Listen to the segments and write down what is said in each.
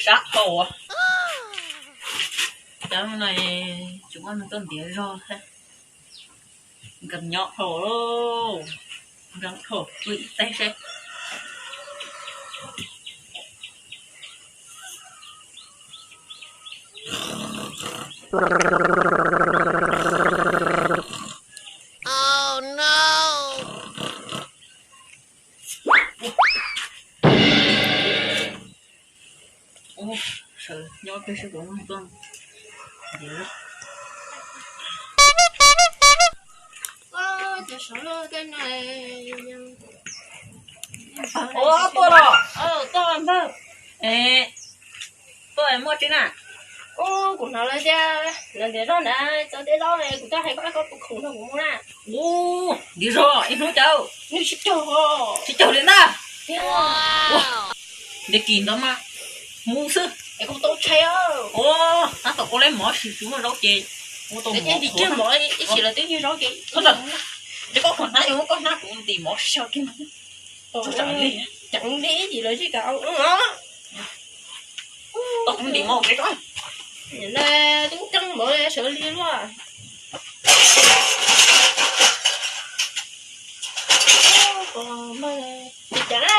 Sab dhau. Cov no tsis muaj neeg tuaj ntiav zog thiab. Nkawd nyob dhau, nrog dhau pw ib teg seb. Sawv nyob peb seb puas muaj tuaj. Ua tuaj los, tuaj ntag. Tuaj muaj tsi na? Kuv hnov lawv tias lawv ntiav zog ntawd, txawv tej zaub, kuv coj hais koj, koj tus khoom nrog kuv mus na. Ntiav zog ib hnub cas nws sib caug, sib caug li ntag. Ntiav kis ntawd mas mus xwb es kuv tau tshais. Tab tom ua leb mov, tsis muaj zaub ces ua tau mov. Ib sim lawv twb yog zaub ces, ces koj qhov hnab, koj hnab kuv ntim mov xyaw kiag. Ceev li, ib sim lawv zij kam. Tau kuv ntim mov tsev tso. Twb ceeb mov sawv li luaj. Cas na.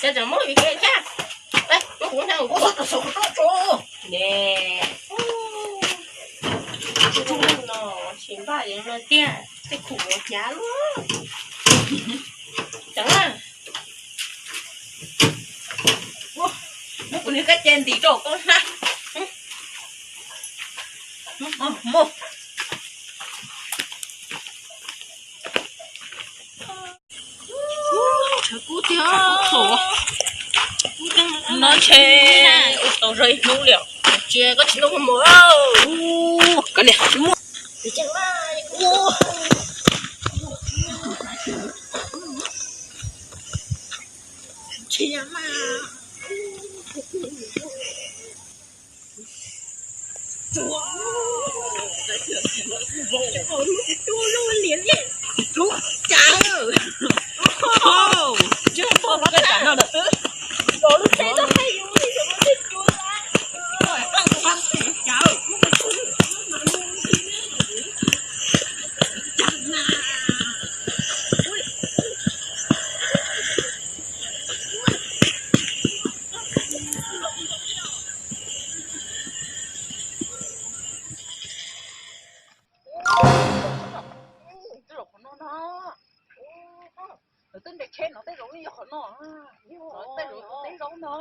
Cas tseem muab vim kev thiab. Muab kuv hnab kuv tso tso. Tsis npaj no tiag, tej khum hnyav luaj. Ceev na. Muab kuv niag kab ce ntim rau koj hnab. Mus. Kub tiag. No ntshe ua tau zog ib hnub li os. Tsis, koj tsis noj mus. Koj niam, tsis muaj. Lawv twb ntes tsheb no tej zaum yeej yog qhov no. Tej zaum tej zaub no.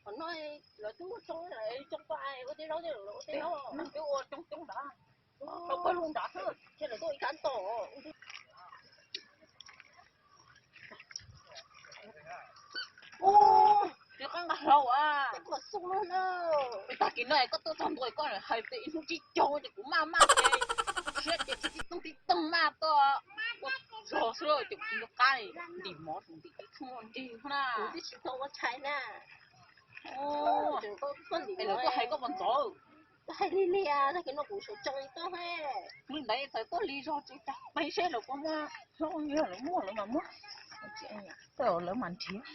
Qhov no lawv twb muaj tsoo, tsoo paj ua tej zaub, tej zaub ua coob coob ntawd. Rau pawg lug nrad xwb, ces lawv tuaj ib kab tom. Ub, tsis qab nqa hlau a. Tag kis no koj tuaj txog ntua koj hais tias ib hnub tsib caug ces kuv maj maj ces siab ces tib toog tib toog maj tuaj. Zog xwb ces kuv tsis nco qab li, ntim mov ntim ib txhub nrig na. Kuv twb tsis tau ua tshais na. Es lawv tuaj hais koj puas ntxov? Hais lig lig, tag kis no kuv sawv tsees li koj he. Hnub ntawd txawm tuaj lig zog tsis cas, peb seb lawv puas muaj hlau, yog lawv muaj lawv mas muab. Tej zaum lawv mas nrhiav.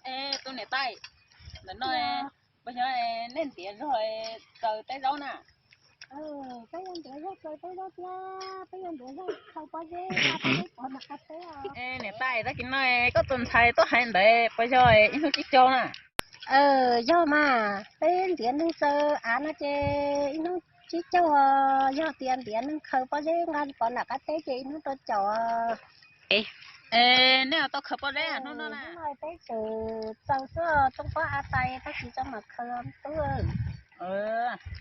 Es tus niam tais, ntawm no puas yog nej ntiav zog txaws teb zaub na? Peb yog ntiav zog txaws teb zaub thiab peb yog ntiav zog khaws pob zeb, pob zeb pov nram qab teb os. Niam tais, tag kis no koj tus ntxhais tuaj hais ntawd puas yog ib hnub tsib caug na? Yog mas, peb ntiav neeg txaws av no ces ib hnub tsib caug os, yog tias ntiav neeg khaws pob zeb nqa pov nram qab teb ces ib hnub rau caum. Nej tau khaws pob zeb hnub no na? Hnub no peb tseem txaws xwb, tsoo pob av tas tag kis tso mam khaws tub.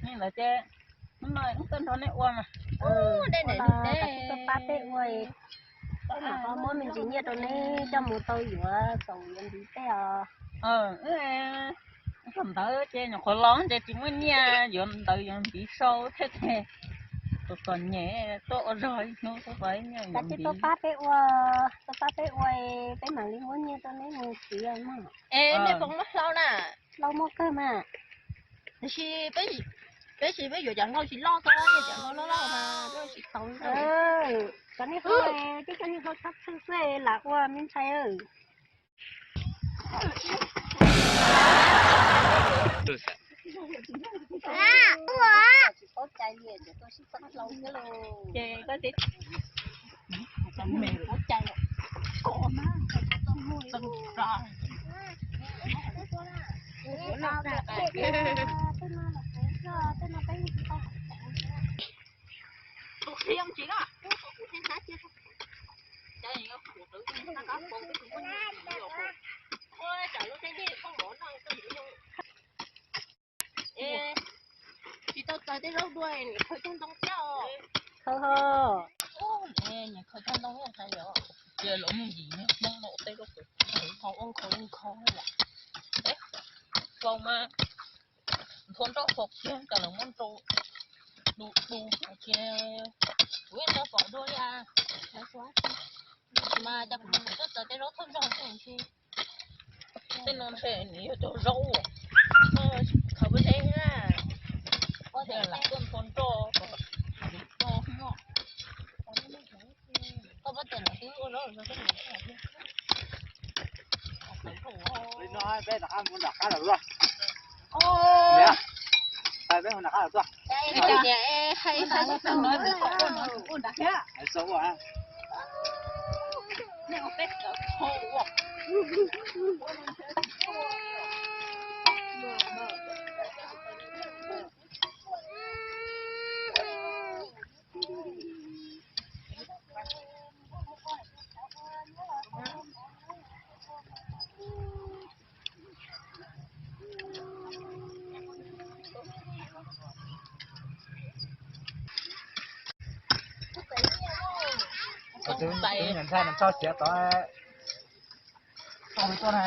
Nej ntawd ces Tuaj nrog neb ua mas. Tuaj pab peb ua, peb mam ho muab me ntsis nyiaj rau neb coj mus tau yuav txaus yuav npiv peb os. Ntawd ces nyuam qhuav los ces tsis muaj nyiaj yuav ntawv yuav npiv sau thiab ces tus txom nyem tuaj ua zog ib hnub xwb. Kav tsij tuaj pab peb ua, tuaj pab peb ua, peb mam li muab nyiaj rau neb mus txiv mog. Es nej puas muaj hlau na? Hlau muaj kawg mas. Tiam sis peb, peb tsis, peb yuav cov hlau tsis loj xwb, cov hlau loj loj mas tsis tau. Cov nej hlau, cov nej hlau txhob txhwj xwb lam ua me ntxhais. Tsis paub cai li, tuaj sib txeeb hlau xwb lauj. Ces koj tib, paub cai lawm. Tsis tau txais tej zaub dua, niam khaws cog ntoo thiab os. Khaws ho. Niam khaws cog ntoo thiab ntshai yom. Cia lawv me ntsis Hmoob no tej zaub qhov ua nkhaus nkhaus lawm. Faus mas nthua nroj faus kiag kom lawv muab nrau du du hais tias kuv yeej tau pom dua li as. Mas cas kuv tuaj txais tej zaub thawj zaug xwb. Tej no ntshe nws yog cov zaub, khaws peb teb na, lam tuaj nthua nroj kom nrau no. Koj pab tias lawv twb ua zaub zoo. Li no peb rov qab mus nram qab lawm luaj. Peb mus nram qab lawm tuaj. Tus niam ntxhais no tso siav tod, tau li tuaj na.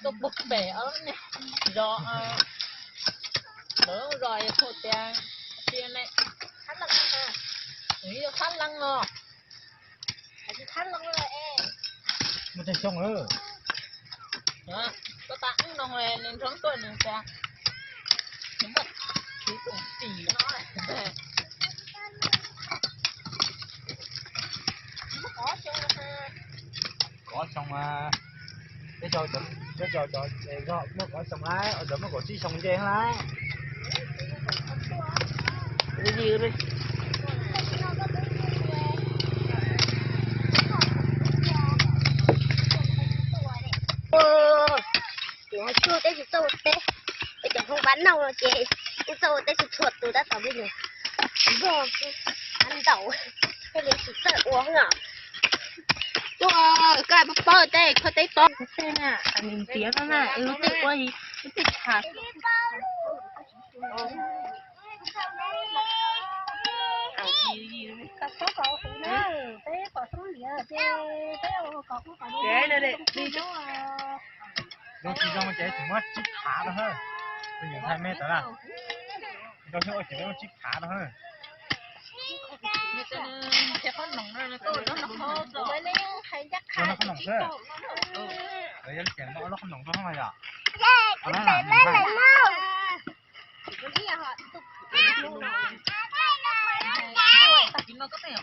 Tuaj pug pem zos, lawv zos yog thaum tias tia ne, nws yog Fab Leej os. Muaj tseem xyoo lawm. Koj tas wb no nws nrog tuaj nws tias nws muaj txiv tus txim no. Kov xyoo mas, peb cov, peb cov zog muaj kov xyoo lawm, cov muaj kaum tsib xyoo nce lawm. Kuv ho tsuj teb tsis txawj ua teb, peb cov Hmoob pab nauj no ces kuj txawj ua teb tsis txhua tus tab tom peb nws zog ntaus, thiaj li tsis txawj ua os. Tuaj, koj pab pab tej kho teb tob tej na, nws ntiav no na, es lub tej ua, lub tej tshav. Peb pom xoob liam ces peb ua kom ub kom no. Zoo tsis zoo ces tseem muab tsib phav rau na. Tus niam ntxhais me tod na, zoo thiab ua ces muab tsib phav rau na. Ua no qhob noom xwb. Lawv yog tias muab ob lub qhob noom rau hauv yom. Hais kom tus niam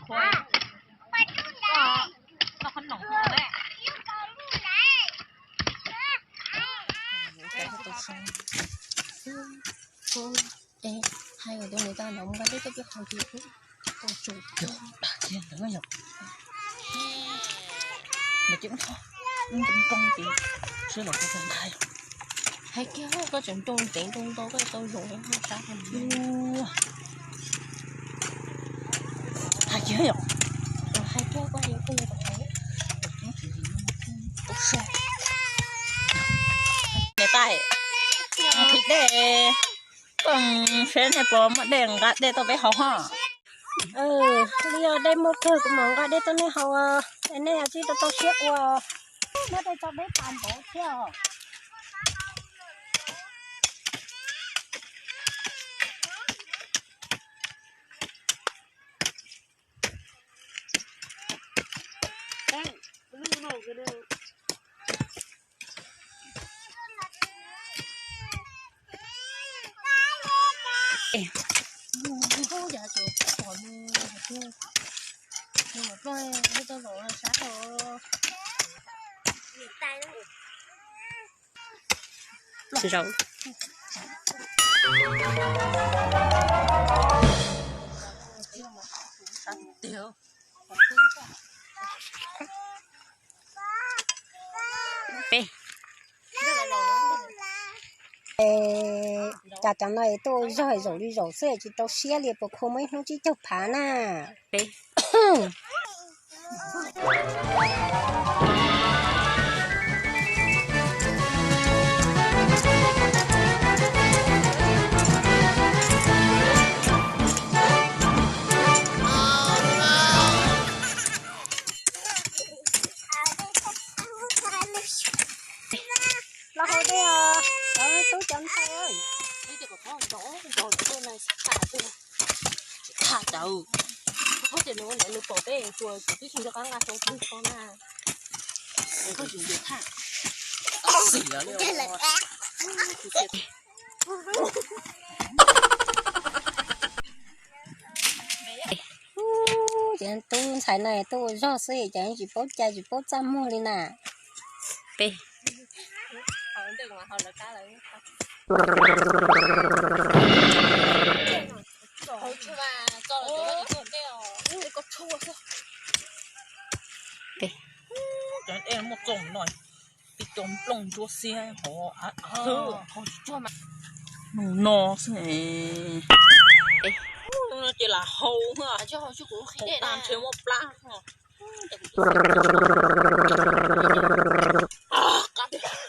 tais ntawd mus nqa teb coj peb qhov ncig ub, tau tsuj cog dag kiag ntawd na yom. Lawv ces ub tho, ub ncoov ncoov ces sawv los tau tag ntag yom. Hais kiag koj tseem nroo ntev nroo ntau koj tau zoo li sab. Hais kiag yom, hais kiag koj li koj yuav tau hais. Niam tais, qhib dej. Seb nej puas muaj dej nqa dej tuaj peb haus ho. Li yog dej muaj kawg kuv mam nqa dej tuaj nej haus, es nej tsis tau tau siab ua. Muab dej tso deb tas npaum thiab os. Zaum. Peb. Cas cov no es tuaj ua zog zaum li zaum xwb tsis tau siab li, puas kho muaj ib hnub tsib caug phav na? Peb. Los haus dej os, cov tub cov ntxhais. Tsis tham tau. Koj tias nws ua ntawd nws pom peb tsuas tsis tib si nco qab nqa xyoo twg kho na. Koj tsis nco qab. Xim lawm li. Ces tub ntxhais no tuaj ua zog xwb ces tsis paub cai tsis paub txaj muag li na. Peb. Peb. Muaj txoom no, tib co nplooj ntsuab xiab hov, hov tsis tsuag mas. Nug no xwb. Peb. Ces lam haus, haus tas ntshe muaj plab. Qab, qab, qab, qab.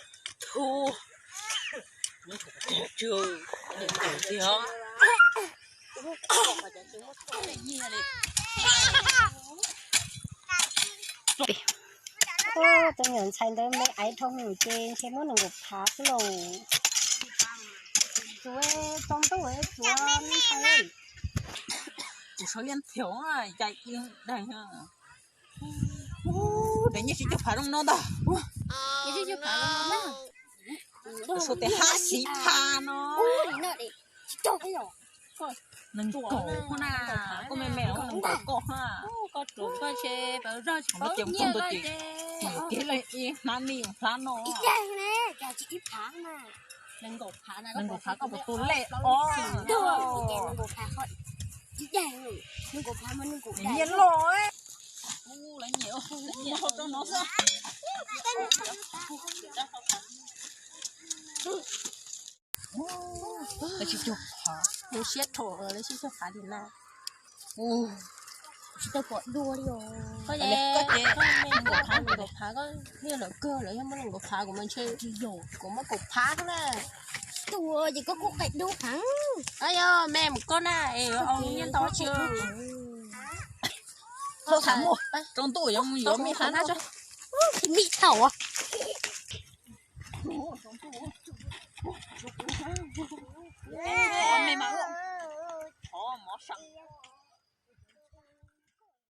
Tus nyuam ntxhais ntawd me aiv dhau mus ces ntshe muab nees nkaum phav xwb lauj. Tsuav tau ntuj tsuav ntxhais. Kuv sawv liab ntheos cai ib daig. Peb nyiaj tsib caug phav zoo no ntag. Kuv sawv tes hab xib phav no. Nees nkaum na, koj me me nees nkaum koj na. Koj ces mus txog ntua ces, ces kev lawm ib hnab nij hnab no. Nees nkaum phav koj puas tu lej os. Nyiaj loj. Lawv tsis cog phav, lawv siab rho, lawv tsis cog phav li na. Tsis tau pom dua li os. Koj, koj ces nees nkaum phav, nees nkaum phav koj niaj lawm kawg lawm, yog muaj nees nkaum phav kuv mas ntshe kuv muab kaum phav xwb na. Tus ces koj kuj qe dub heev. Yog me mus koj na es au nyiaj ntau tsis. Thaum muaj rau ntuj yuav mus yuav me hav na. Me thaum me mas ua mov sam.